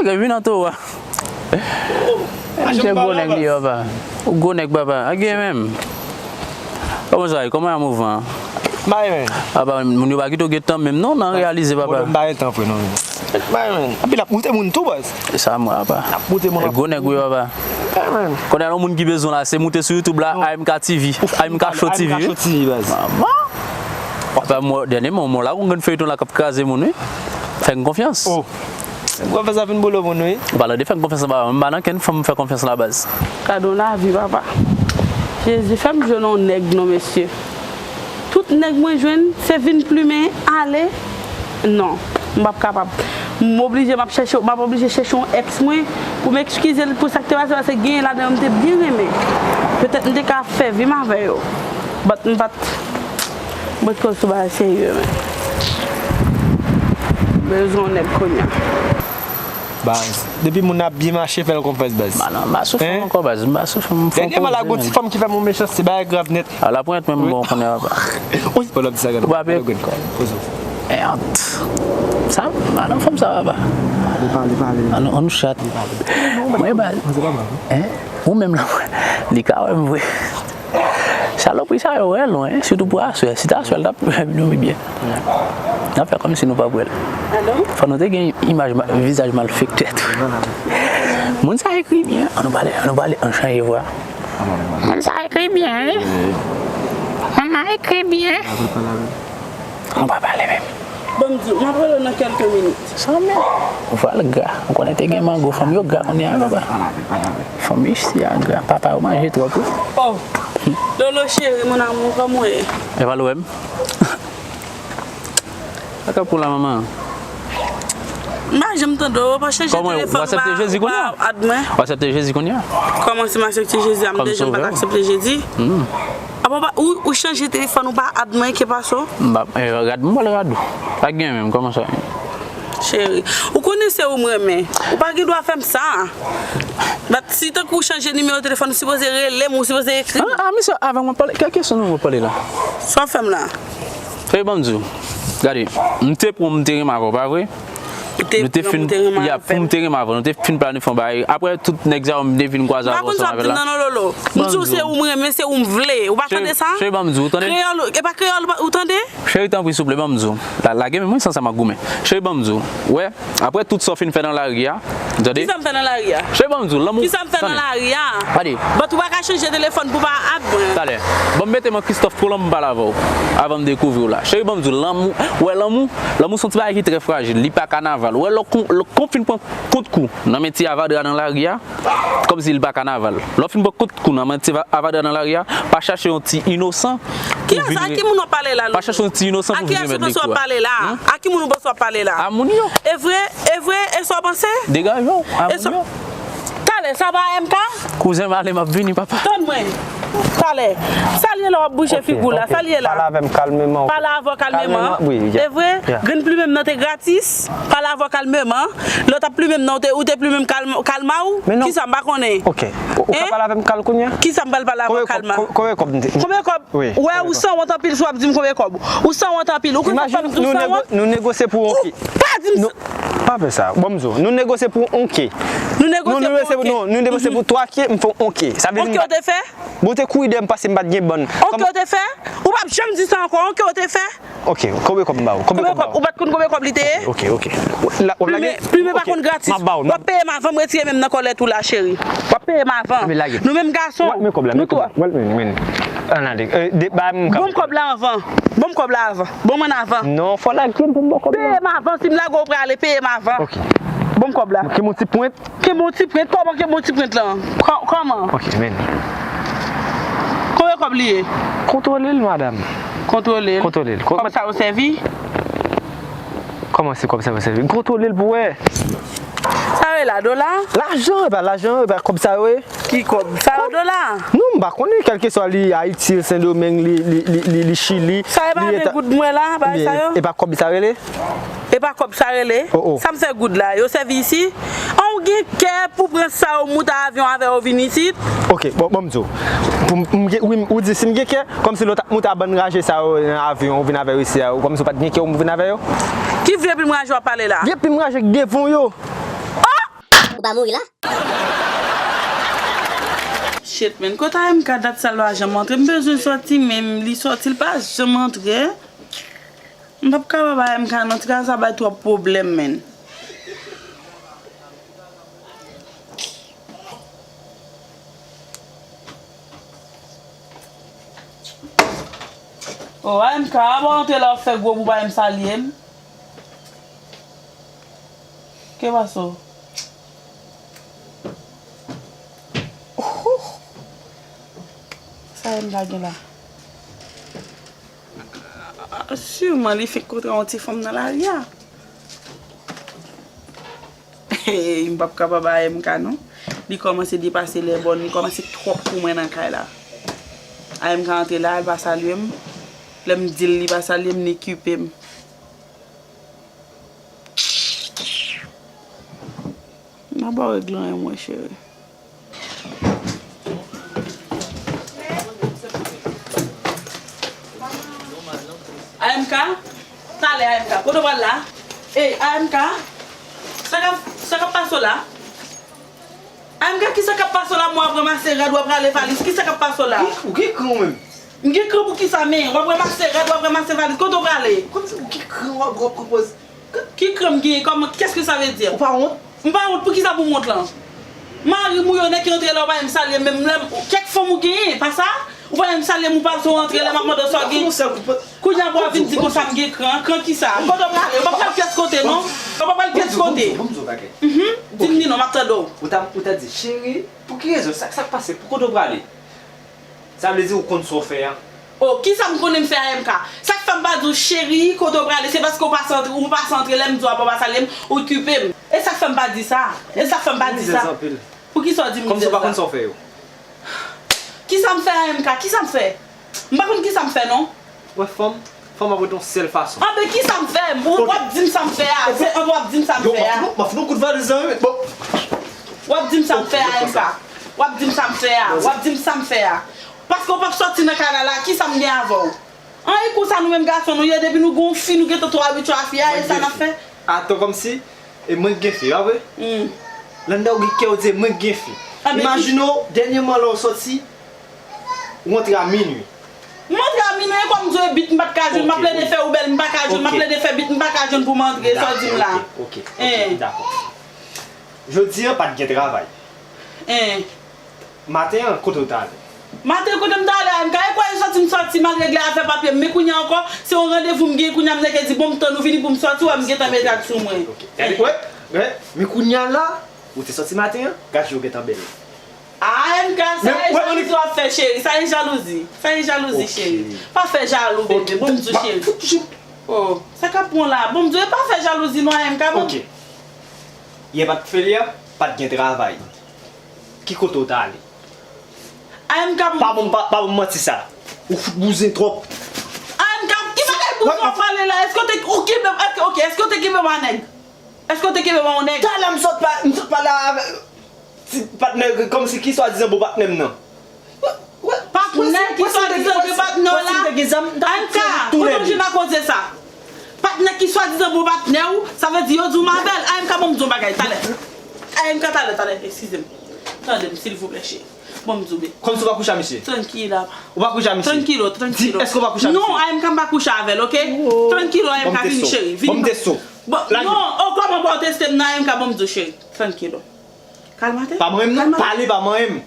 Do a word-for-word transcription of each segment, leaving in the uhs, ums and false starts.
Nèg vin nan towo a. Misye gwo nèg li ye, papa. Ou gwo nèg, papa. A gen menm. Kòman sa ye? Kòman mouvman an? Bay men. Papa, moun yo pa kite w gen tan menm non, nan reyalize, papa. Mwen m pa gen tan vre non. Bay men. Anpil ap moute moun tou, baz. E sa mwen, papa. Ap moute moun. E gwo nèg wi, papa. Bay men. Konnen yon moun ki bezwen la, se moute sou YouTube la, A M K T V, A M K Show T V, wi. Manman. Papa, mwen, dènyèman, mwen la, yon grenn feyton la k ap kraze moun, wi. Fè m konfyans. Oh. Mwen fè sa vin bolo moun, wi. Ou pa tande fè m konfyans anba, m pa nan kenn fanm fè konfyans la baz. Gade yon lavi, papa. Jezi, fè m jwenn yon nèg non, mesye. Tout nèg mwen jwenn, se vin plimen, ale. Non, m p ap kapab. M oblije, m ap chèche, m ap oblije chèche yon èks mwen pou m ekskize l pou sa k te pase, paske genyen ladan yo m te byen renmen. Petèt m te ka fè vi m avè yo. But m pa t Mwen t koz sou bagay serye, men. Bezwen yon nèg kounye a. Baz, depi moun ap byen mache, fè l konfyans, baz. Ba non, m pa sou fanm ankò, baz. M pa sou fanm, fanm. Dènyèman la, gon ti fanm ki fè m yon mechanste, bagay grav nèt. A la ponyèt menm, bon, konnen, papa. Wi. Fò l ap di sa, gade. Ou pa pè? Gade, gade. Poze w. Mèd. Sa, ba non, fanm sa, papa. Li pale, pale. An nou, an nou chat. Li pale. Mwen, baz. Mwen, se pa mal, wi. Hein? Ou menm la, li ka wè m vre. Salopri sa yo wè lwen, sitou pou aswè. Si t aswè, l t ap vin wi byen. N ap fè kòmsi nou p ap wè l. Alo? Fò nou te gen imaj ma-, vizaj malfektè tou. Moun sa ekri byen. An nou pale, an nou pale, an chanje vwa. Moun sa ekri byen, wi. Moun sa ekri byen. An pa pale menm. Ban m di w, m ap rele w nan kèlke minit. Sa menm. Vwa l gra. Ou konnen te gen mango, fanm yo gra kounye a, papa. Fanm isi a gra. Papa yo manje twòp, wi. Oh. Lolo cheri, mon amour, kòman w ye? E pa l wè m? Sa k ap pou la, manman? M pa janm tande w, pa chanje telefòn, w pa, w pa add mwen. Ou aksepte Jezi kounye a? Kòman si m aksepte Jezi a, m deja m pa t aksepte Jezi? Hmm. Apa w pa, ou, ou chanje telefòn, ou pa add mwen, ke pase w? M pa, eh, rad mwen, m pral rad ou. Pa gen menm, kòman sa? Cheri, ou konnen se ou m renmen. Ou pa gen dwa fè m sa. But si tankou ou chanje nimewo telefòn, ou sipoze rele m, ou sipoze ekri m. Ah, ah, mesye, avan mwen pale, kèlkeswa nou pale la. Sa w fè m la? Fè ban m di w. Gade, m te pran, m te renmen avè w, pa vre? Ou te pran, m te renmen avè m. Nou te fin, ya, pou m te renmen avè w, nou te fin planifye yon bagay. Apre tout nèg sa yo, m te vin kwaze avè w ansanm avè l la. M pa konn sa w ap di m nan non, Lolo. M di w se ou m renmen, se ou m vle. Ou pa tande sa? Cheri, ban m di w, ou tande? Kreyòl, e pa kreyòl ou tande? Cheri, tanpri, souple, ban m di w. La, lage men mwen, san sa m ap goumen. Cheri, ban m di w. Wè, apre tout sa w fin fè nan lari a, tande? Kisa m fè nan lari a? Cheri, ban m di w, lanmou. Kisa m fè nan lari a? Gade. But ou pa ka chanje telefòn pou pa add mwen. Talè. Ban m mete mwen Christophe Colomb pale avè w. Avan m dekouvri w la. Cheri, ban m di w, lanmou, wè lanmou, lanmou se yon ti bagay ki trè frajil. Li pa kanaval. Wè lè w kon, lè w kon fin pran kout kou nan men ti avadra nan lari a, kòmsi li pa kanaval. Lè w fin pran kout kou nan men ti va-, avadra nan lari a, pa chache yon ti inosan pou vin re-, pa chache yon ti inosan pou vin remèt li kou a. A ki moun ou panse w ap pale la? A ki moun ou panse w ap pale la? A moun yo. E vre, e vre, e sa w panse? Degaje w, a moun yo. Talè, sa pa M K? Kouzen m ale, m ap vini, papa. Tann mwen. Talè. Sa l ye la w ap bouje figi w la? Sa l ye la? Pale avè m kalmeman. Pale avè w kalmeman. Kalmeman, wi, yeah. E vre? Yeah. Grenn plimen m nan te gratis. Pale avè w kalmeman. Lè w t ap plimen m nan, ou te, ou te plimen m kalm-, kalma w? Kisa m pa konnen? Ok. Ou, ou ka pale avè m kal kounye a? Kisa m pral pale avè w kalma? Konbyen kòb, konbyen kòb m te? Konbyen kòb? Wi. Wè, ou sanwont anpil si w ap di m konbyen kòb. Ou sanwont anpil. Ou konn sa fè m di w sanwont? Nou negosye pou yon ke. Ou pa di m sa. Pa fè sa. Ban m di w, nou negosye pou yon ke. Nou negosye pou yon ke. Non, nou negosye pou twa ke, m fè yon ke. Sa vle di yon ke w te fè? Bon, ou te kouri dèyè m paske m pa t gen bann. Yon ke w te fè? Ou p ap janm di sa ankò. Yon ke w te fè? Ok, konbyen kòb m ba ou? Konbyen kòb m ba ou? Ou pa t konn konbyen kòb li te ye? Ok, ok. Plimen pa konn gratis. W ap peye m avan m retire men m nan kòlèt ou la, cheri. W ap peye m avan. Nou menm gason, nou twa. Ban m kòb la avan. Ban m kòb la avan. Ban mwen avan. Non, fò lage m pou m ba w kòb la. Peye m avan. Si m lage w, ou prale, peye m avan. Ok. Ban m kòb la. Kenbe yon ti pwent. Kenbe yon ti pwent? Kòman kenbe yon ti pwent lan? Kò-, kòman? Ok, men. Konbyen kòb li ye? Kontwole l, madanm. Kontwole l? Kontwole l. Kòb sa yo sèvi? Kòman se kòb sa yo sèvi? Kontwole l pou wè. Sa yo ye la, dola? Lajan, e pa lajan, e pa kòb sa yo ye. Ki kòb? Sa yo dola? Non, m pa konnen, kèlkeswa li Ayiti, Sendomeng, li, li, li, li, li Chili. Sa e pa avèk goud mwen la, bagay sa yo? E pa kòb sa rele? E pa kòb sa rele? Oh, oh. Sa m fè goud la? Yo sèvi isit? An, ou gen kè pou pran sa yo moute avyon avè yo vin isit? Ok, bon, bon, m di w. Pou m, m gen, wi, ou di si m gen kè, kòmsi lè w t ap moute a bann raje sa yo nan avyon, ou vin avè yo isi a, kòmsi w pa t gen kè ou vin avè yo? Ki vye plim raje w ap pale la? Vye plim raje k devan w yo. Oh! Ou pa mouri la? Shit, man. Kote A M K dat sa l pa janm antre? M bezwen sòti, men li sòti, l pa janm antre. M p ap kapab A M K non, ti kaka sa bay twòp pwoblèm, man. Oh, A M K, apa w antre la w ap fè gwo bou pa menm salye m? Ke pase w? Sa A M K gen la? Siman li fenk kontre yon ti fanm nan lari a. Hey, m p ap kapab A M K non. Li kòmanse depase lè bòn, li kòmanse twòp pou mwen nan kay la. A M K antre la, li pa salye m. Lè m di l li pa salye m, li kipe m. M ap ba w règ lan mwen, cheri. A M K? Talè A M K. Kote w pral la? Ey, A M K? Sa k ap, sa k ap pase w la? A M K, kisa k ap pase w la? Mwen w ap ranmase rad, w ap rale valiz. Kisa k ap pase w la? Ou gen kran ou menm? M gen kran pou kisa, men? W ap ranmase rad, w ap ranmase valiz. Kote w prale? Kòmsi ou gen kran, w ap, w ap pran pòz. Ki kran m genyen? Kòman? Qu'est-ce que ça veut dire? Ou pa wont? M pa wont, poukisa pou m wont lan? Mari m ou yo nèg ki antre la, ou pa menm salye m, menm lè m, kèk fanm ou genyen, pa sa? Ou pa menm salye m, ou pa sou antre lè m ap mande w sa w gen. Kounye a pou w ap vin di konsa m gen kran, kran kisa? Kote w prale? Ou pa pral pyès kote non. Ou pa pral pyès kote. Di m ni non, m ap tande w. Ou ta, ou ta di, cheri, pou ki rezon? Sa, sa k pase? Pou kote w prale? Sa vle di ou konn sa w fè a. Oh, kisa m konnen m fè A M K? Sa k fè m pa di w, cheri, kote w prale? Se paske w pase antre, ou pase antre lè m di w apa w pa salye m, ou kipe m. E sa k fè m pa di sa? E sa k fè m pa di sa? Poukisa w di m mizè sa? Kòmsi w pa konn sa w fè yo. Kisa m fè A M K? Kisa m fè? M pa konn kisa m fè non. Wè fanm, fanm ap rete yon sèl fason. Anben kisa m fè? Ou w ap di m sa m fè a. Se w ap di m sa m fè a. M ap fè yon kout valiz lan wi. Bon. W ap di m sa m fè a M K. W ap di m sa m fè a. W ap di m sa m fè a. Paske w p ap sòti nan kay la la, kisa m gen avè w? Anyen konsa nou menm gason nou ye, depi nou gen yon fi, nou gentan twò abitye a fi a, e sa n ap fè? Atann kòmsi, e mwen k gen fi, pa vre? Landa ou gen kè ou di e mwen k gen fi. Imajine w, dènyèman lè w sòti, ou antre a minui. M antre a minui, e kòm m di w e bit m pa t ka jwenn, m ap plede fè ou bèl, m pa ka jwenn, m ap plede fè bit m pa ka jwenn pou m antre, sa w di m la? Ok, ok, dakò. Jodi a pa t gen travay. Maten an, kote w t ale? Maten an, kote m t ale a M K? E kwè e sòti m sòti, m al regle afè papye m. Men kounye a ankò, se yon randevou m gen kounye a, m nèk di bon m tann ou vini pou m sòti, w wè m gentan mete ak sou mwen. Gade, wè, wè, men kounye a la, ou te sòti maten an, gad jan w gentan bèl. A M K, sa e jalouzi w ap fè cheri, sa e jalouzi. Sa e jalouzi cheri. Pa fè jalou bebe, bon m di w cheri. Oh, sa k ap pran w la? Bon m di w, e pa fè jalouzi non A M K, bon. Ok. Yè pa t fè li a, pa t gen travay. Ki kote w t ale? A M K pou. Pa bon, pa, pa bon manti sa. Ou fout bouzen twòp. A M K, ki bagay bouzen w ap pale la? Èske w te, ou kenbe, èske, ok, èske w te kenbe m a nèg? Èske w te kenbe m a yon nèg? Talè m sot pa, m sot pale avè ti patnè, kòmsi ki swadizan bon patnè m nan. Patnè ki swadizan bon patnè w la? A M K, kote w jwenn ak koze sa? Patnè ki swadizan bon patnè w, sa vle di yo di w m avè l. A M K, bon m di w yon bagay, talè. A M K, talè, talè, eskize m. Tande m, silvouplè, cheri. Bon, m di w byen. Kòmsi w pa kouche a misye? Trankilo, apa. Ou pa kouche a misye? Trankilo, trankilo. Di, èske w pa kouche a misye? Non, A M K, m pa kouche avè l, ok? Trankilo, A M K, vini, cheri, vini. Bon, m teste w. Bon, non, oh, kòman pou w teste m nan A M K, bon, m di w, cheri. Trankilo. Kalmate. Pa manyen m, non, pale pa manyen m.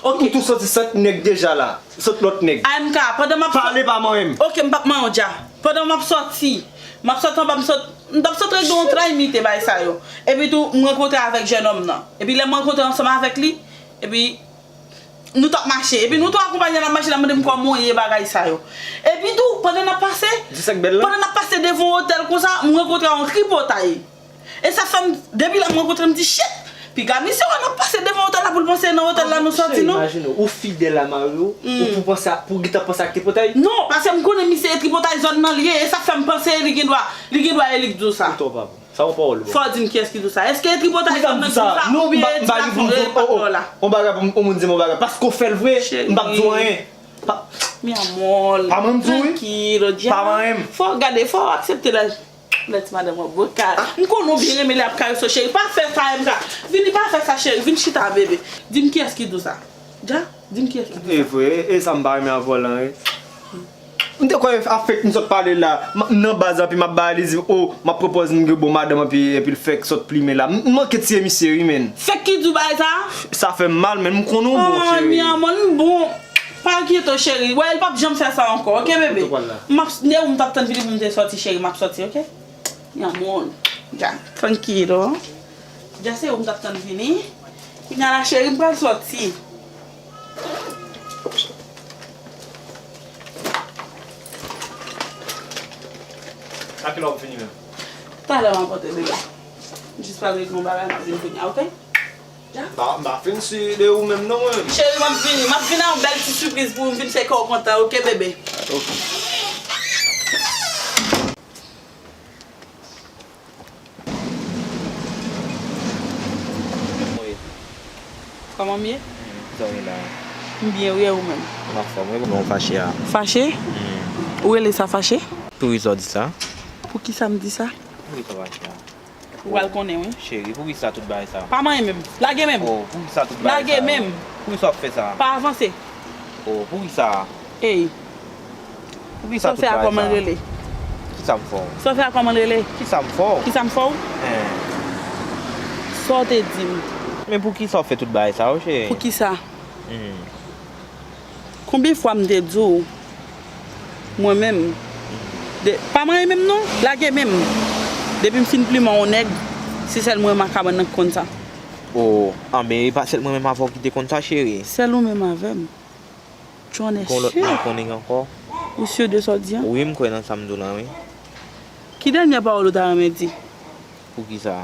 Ok. Ou tou sòti sèt nèg deja la. Sòt lòt nèg. A M K, pandan m ap. Pale pa manyen m. Ok, m p ap manyen w dja. Pandan m ap sòti, m ap sòti anba, m sòt, m t ap sòt regle yon tray mite bay sa yo. Epi tou, m rankontre avèk jènòm nan. Epi lè m rankontre ansanm avèk li, epi nou t ap mache. Epi nou tou akonpanye l ap mache, l ap mande m kòman w ye, bagay sa yo. Epi tou, pandan n ap pase, pandan n ap pase devan yon otèl konsa, m rankontre a yon tripotay. E sa fè m, depi lè m rankontre l, m di, shit! Piga misye wè n ap pase devan otèl la pou l panse e nan otèl la nou sòti non. Imajine w, ou fidèl a mari w, ou pou panse a, pou w gentan panse ak tripotay? Non, paske m konnen misye e tripotay zòn nan li ye, e sa fè m panse li gen dwa, li gen dwa e li k di w sa. Ou twò pa bon. Sa yon pawòl ou bon. Fò w di m kiyès ki di w sa. Èske e tripotay zòn nan ki di w sa oubyen e ti gason e patnè w la? Yon bagay pou m, yon moun di m yon bagay. Paske w fè l vre, m p ap di w anyen. Mi amor, pa mwen m di w wi. Trankilo, dya. Pa manyen m. Fò w gade, fò w aksepte la. Lè ti madanm w ap bwè kay. M konnen w byen renmen lè ap kareso cheri. Pa fè sa, M K. Vini, pa fè sa, cheri. Vin chita, bebe. Di m kiyès ki di w sa. Dja, di m kiyès ki di w sa. E vre, e, e sa m pa renmen avè w lan, wi. M te kwè a fake m sot pale la. M nan baz epi m ap bay li di, o, m ap pran pòz m gen bon madanm epi, epi l fake sot plimen la. M, m manke tiye misye, wi, menn. Fake ki di w bagay sa? Sa fè m mal, menn. M konnen w bon, cheri. Nyan, mwen, m bon. Pa enkyete w, cheri. Wè, l p ap janm fè sa ankò, oke, bebe? Kote w pral la? M ap, lè ou m t ap tann vini pou m te sòti, cheri, m ap sòti, oke? Nyan moun. Dja, trankilo. Dja se ou m t ap tann vini. Kounya la, cheri, m pral sòti. A kilè w ap vini menm? Talè m ap antre deja. Jis pral regle yon bagay, m ap vin kounya, oke? M pa, m pa fin si de ou menm non, mwen. Cheri, m ap vini. M ap vin ak yon bèl ti sipriz pou m vin fè kè w kontan, oke, bebe? Oke. Kòman w ye? Kòman w ye? Kisa w gen la? M byen, wi, e ou menm? M anfòm, wi, men w fache a. Fache? Hmm. Ou rele sa fache? Poukisa w di sa? Poukisa m di sa? Poukisa w fache a? Ou pral konnen, wi. Cheri, poukisa tout bagay sa? Pa manyen menm. Lage menm. Oh, poukisa tout bagay sa yo? Lage menm. Poukisa w ap fè sa? Pa avanse. Oh, poukisa? Ey. Poukisa tout bagay sa? Sa w fè a kòman l rele? Kisa m fè w? Sa w fè a kòman l rele? Kisa m fè w? Kisa m fè w? Hein. Sa w te di m? Men poukisa w fè tout bagay sa yo, cheri? Poukisa? Hmm. Konbyen fwa m te di w, mwen menm, de, pa manyen menm non, lage menm. Depi m fin plimen yon nèg, se sèl mwen nan kabann nan ki konn sa. Oh, anben, e pa sèl mwen menm avè w ki te konn sa, cheri. Sèl ou menm avè m. Tu en es sûr? Gon lòt moun konnen ankò? Ou sûr de sa w di an? Wi, m kwè nan sa m di w lan, wi. Ki dènyè pawòl ou ta renmen di? Poukisa?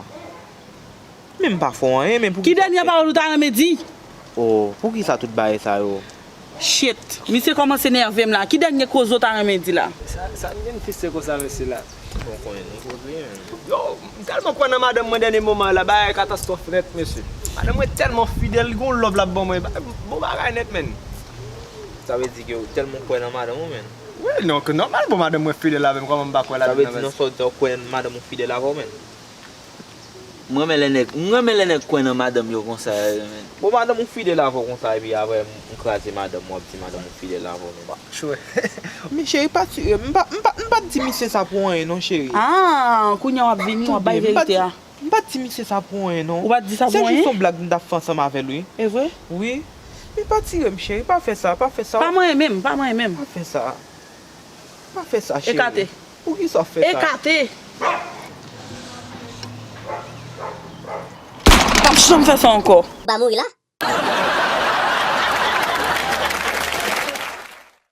Men m pa fè w anyen, men poukisa... Ki dènyè pawòl ou ta renmen di? Oh, poukisa tout bagay sa yo? Shit. Misye kòmanse nève m la. Ki dènyè koze w ta renmen di la? Sa, sa m vin fise konsa, mesye la. Bon, konnen nou koze, men. Yo, m tèlman kwè nan madanm mwen dènye moman la, bagay katastwòf nèt, mesye. Madanm mwen tèlman fidèl, li gon love l ap ban mwen. Bon bagay nèt, menn. Sa vle di ke w tèlman kwè nan madanm ou, menn? Wi, non, ke nòmal, bon, madanm mwen fidèl avè m, kòman m pa kwè ladan nan... Sa vle di, non sèlman w kwè madanm ou fidèl avè w, menn. M renmen lè nèg, m renmen lè nèg kwè nan madanm yo konsa, menn. Bon, madanm ou fidèl avè w konsa, epi apre m kraze madanm ou, w ap di madanm ou fidèl avè w, menn. Chwe. Men cheri, pa tire m, m pa, m pa, m pa t di misye sa pou anyen non, cheri. Ah, kounye a w ap vini, w ap bay verite a. M pa t di misye sa pou anyen non. Ou pa t di sa pou anyen? Se jis yon blag m t ap fè ansanm avè l, wi. E vre? Wi. Men pa tire m, cheri, pa fè sa, pa fè sa. Pa manyen menm, pa manyen menm. Pa fè sa. Pa fè sa, cheri. Ekate. Poukisa w fè sa? Ekate. M p ap janm fè sa ankò. Ba mouri la.